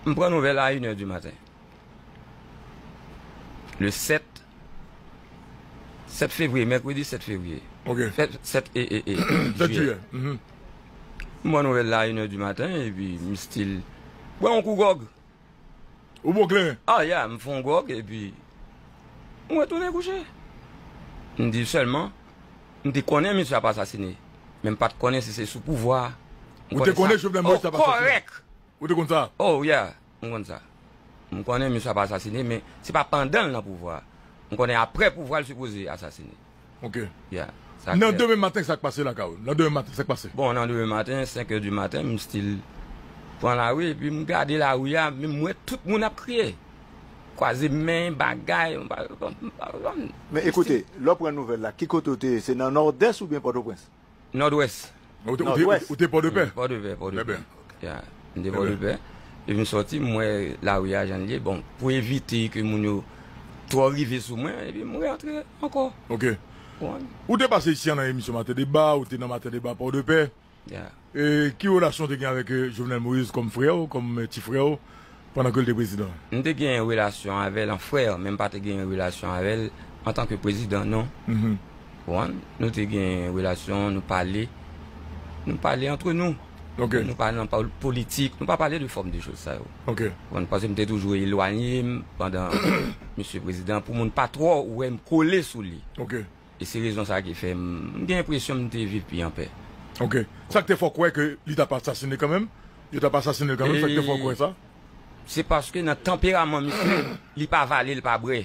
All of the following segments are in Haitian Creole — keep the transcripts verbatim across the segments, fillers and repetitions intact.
M pran nouvèl a inè di maten. Le sèt, sèt fevriye, mèkredi sèt fevriye. Ok. Sèt, sèt e, e, e, sèt jiyè. Jiyè. Mhm. M pran nouvèl la a inè di maten, epi m still bwè yon kou gwòg. Ou bwè kleren? Ah, yeah, m fè yon gwòg, epi m retounen kouche. M di sèlman, m te konnen misye ap asasine, men m pa t konnen si se sou pouvwa a. Ou te konnen Jovenel Moïse ap asasine? Kòrèk. Ou te konn sa? Oh, yeah. M konn sa. M konnen misye ap asasine, men se pa pandan l nan pouvwa a. M konnen apre pouvwa a, l sipoze asasine. Ok. Yeah, sa klè. Nan demen maten, sa k pase la, Carole? Nan demen maten, sa k pase? Bon, nan demen maten, senk è di maten, m still pran lari, epi m gade lari a, men m wè tout moun ap kriye. Kwaze men, bagay, m pa, m pa, m pa, m pa. Men ekoute, lè w pran nouvèl la, ki kote w te ye? Se nan Nòdès oubyen Pòtoprens? Nòdwès. Ou te, ou te, Nòdwès. Ou te Pòdepè? Pòdepè, Pòdepè. Trè byen. Ya, m te Pòdepè. Epi m sòti, m wè lari a jan l ye. Bon, pou evite ke moun yo twò rive sou mwen, epi m rantre ankò. Ok. Ou te pase isi a nan emisyon Maten Deba, ou te nan Maten Deba Pòdepè. Ya. E ki relasyon w te gen avèk, eh, Jovenel Moïse kòm frè w, kòm, eh, ti frè w, pandan ke l te prezidan? M te gen relasyon avè l an frè, men m pa te gen relasyon avè l antanke prezidan, non. Mhm. Ou konprann? Nou te gen relasyon, nou pale. Nou pale antre nou. Ok. Nou pa nan pol-, politik, nou pa pale de fòm de choz sa yo. Ok. Ou konprann? Paske m te toujou elwanye m pandan misye prezidan, pou moun pa twò wè m kole sou li. Ok. E se rezon sa ki fè m, m gen enpresyon m te viv pi anpè. Ok. Sa k te fè w kwè ke li t ap asasine kanmenm? Yo t ap asasine l kanmenm, sa k te fè w kwè sa? Se paske nan tanperaman misye, li pa vale, li pa brè.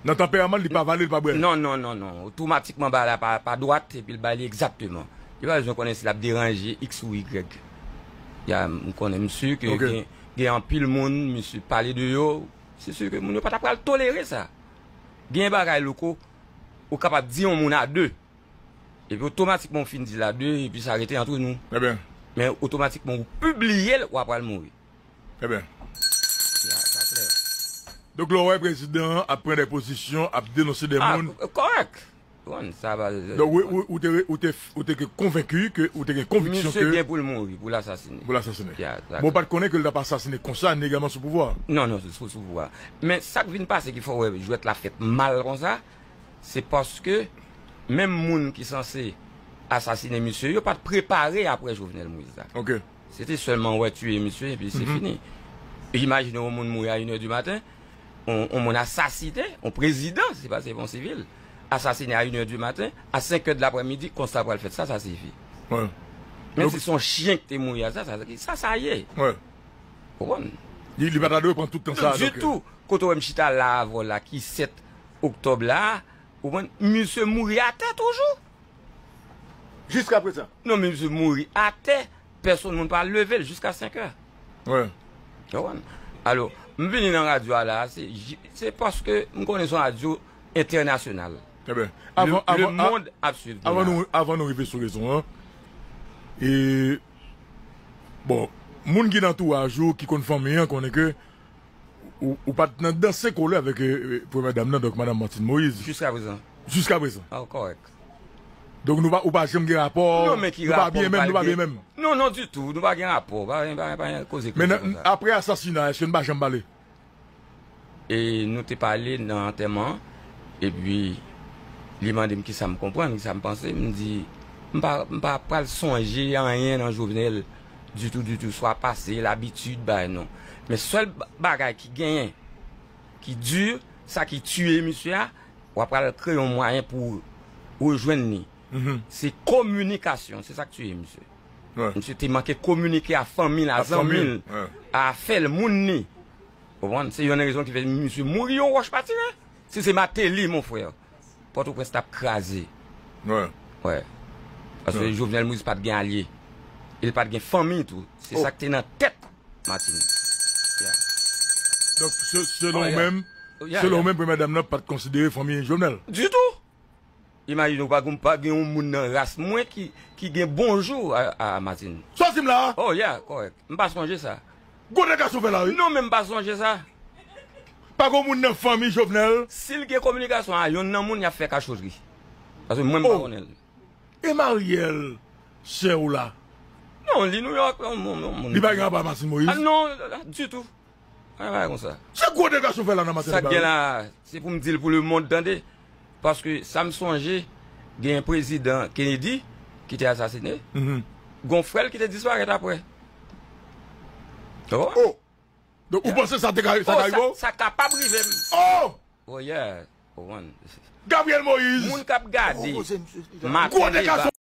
Nan tanperaman, li pa vale, li pa brè? Non, non, non, non. Otomatikman, bagay la pa, pa dwat, epi l ba li egzakteman. Li pa bezwen konnen si l ap deranje X ou Y. Ya, m konnen, m si ke gen, gen anpil moun, misye pale de yo, se si ke moun yo pa ta pral tolere sa. Gen bagay, Louko, ou kapab di yon moun a de. Epi otomatikman ou fin di l a de, epi sa rete antre nou. Trè byen. Men otomatikman ou pibliye l, w ap pral mouri. Trè byen. Ya, sa klè. Donk, lè w wè prezidan an ap pran de pozisyon, ap denonse de moun. Ah, kòrèk. Bon, sa va. Donk, ou, ou, ou te, ou te, ou te konvenki ke, ou te gen konviksyon ke misye gen pou l mouri, pou l asasine. Pou l asasine. Ya, sa klè. Bon, w pa t konnen ke l t ap asasine konsa, ni egalman sou pouvwa a? Non, non, sou, sou pouvwa a. Men sa k vin pase ki fè w wè jwèt la fèt mal konsa, se paske menm moun ki sanse asasine misye yo pa t prepare apre Jovenel Moïse la. Ok. Se te sèlman wè tiye misye, epi se fini. Imajine yon moun mouri a inè di maten, yon, yon moun asasine, yon prezidan, se pa, se pa yon sivil, asasine a inè di maten, a senk è de laprèmidi, konsa pral fèt, sa, sa sifi. Wi. Menm si se yon chyen ki te mouri a, sa, sa, sa, sa ye. Wi. Ou konprann? Li, li pa ta dwe pran tout tan sa a, donk. Ditou. Kote w wè m chita la avè w la, ki sèt oktòb la, ou konprann, misye mouri atè toujou. Jiska prezan? Non, men misye mouri atè, pèsonn moun pa leve l jiska senk è. Wi. Ou konprann? Alò, m vini nan radyo a la, se, se paske m konnen se yon radyo entènasyonal. Trè byen. Le, avan, le avan, a-, mond ap swiv nou la. Avan nou, avan nou rive sou rezon an, e, bon, moun ki nan antouraj ou, ki konn fanmi an, konnen ke ou, ou pa t nan danse kole avèk, eh, eh, premyè dam nan, donk madanm Martine Moïse. Jiska prezan. Jiska prezan. Ah, kòrèk. Donk nou pa, ou pa janm gen rapò, nou pa byen menm, nou pa byen menm. Non, non, ditou, nou pa gen rapò, pa, pa, pa, pa gen koze konsa. Men nan, apre asasina, èske nou pa janm pale? E nou te pale nan antèman an, epi li mande m kisa m konprann, kisa m panse, m di, m pa, m pa pral sonje anyen nan Jovenel, ditou, ditou, swa pase, labitid, bagay non. Men sèl ba-, bagay ki genyen, ki di, sa ki tiye misye a, w ap pral kreye yon mwayen pou rejwenn li. Mhm. Se kominikasyon, se sa k tiye misye. Wi. Misye te manke kominike a fanmi l, a zanmi l, wi, a afè l, moun li. Ou konprann? Se youn nan rezon ki fè misye mouri, yon wòch pa tire. Si se Martelly, mon frè, Pòtoprens t ap kraze. Wi. Wi. Paske Jovenel Moïse pa t gen alye. E l pa t gen fanmi tou. Se sa k te nan tèt Martine. Ya. Donk, se-, selon ou menm, selon ou menm, premyè dam nan pa t konsidere fanmi Jovenel? Ditou. Imajine w, pa gen, pa gen yon moun nan ras mwen ki, ki gen bonjou a, a Martine. Sa w di m la a? Oh, ya, kòrèk. M pa sonje sa. Gwo dega sou fè la, wi. Non, men m pa sonje sa. Pa gen moun nan fanmi Jovenel. Si l gen kominikasyon a yonn nan moun, y ap fè kachotri. Paske mwen, m pa konnen l. E Mariel, sè w la? Non, li New York, yon moun, yon moun. Li pa gen rapò a Martine Moïse? Ah non, ditou. Pa gen bagay konsa. Se gwo dega sou fè la nan maten. Sa k gen la, se pou m di l pou lemonn tande. Paske sa m sonje, gen prezidan Kennedy ki te asasine. Gon frè l ki te disparèt apre. Oh. Oh. Donk, ou panse sa te ka, sa ka rive w? Sa kapab rive m. Oh! Oh, yeah. Oh, one. Gabriel Moïse! Moun k ap gade. Gwo dega sou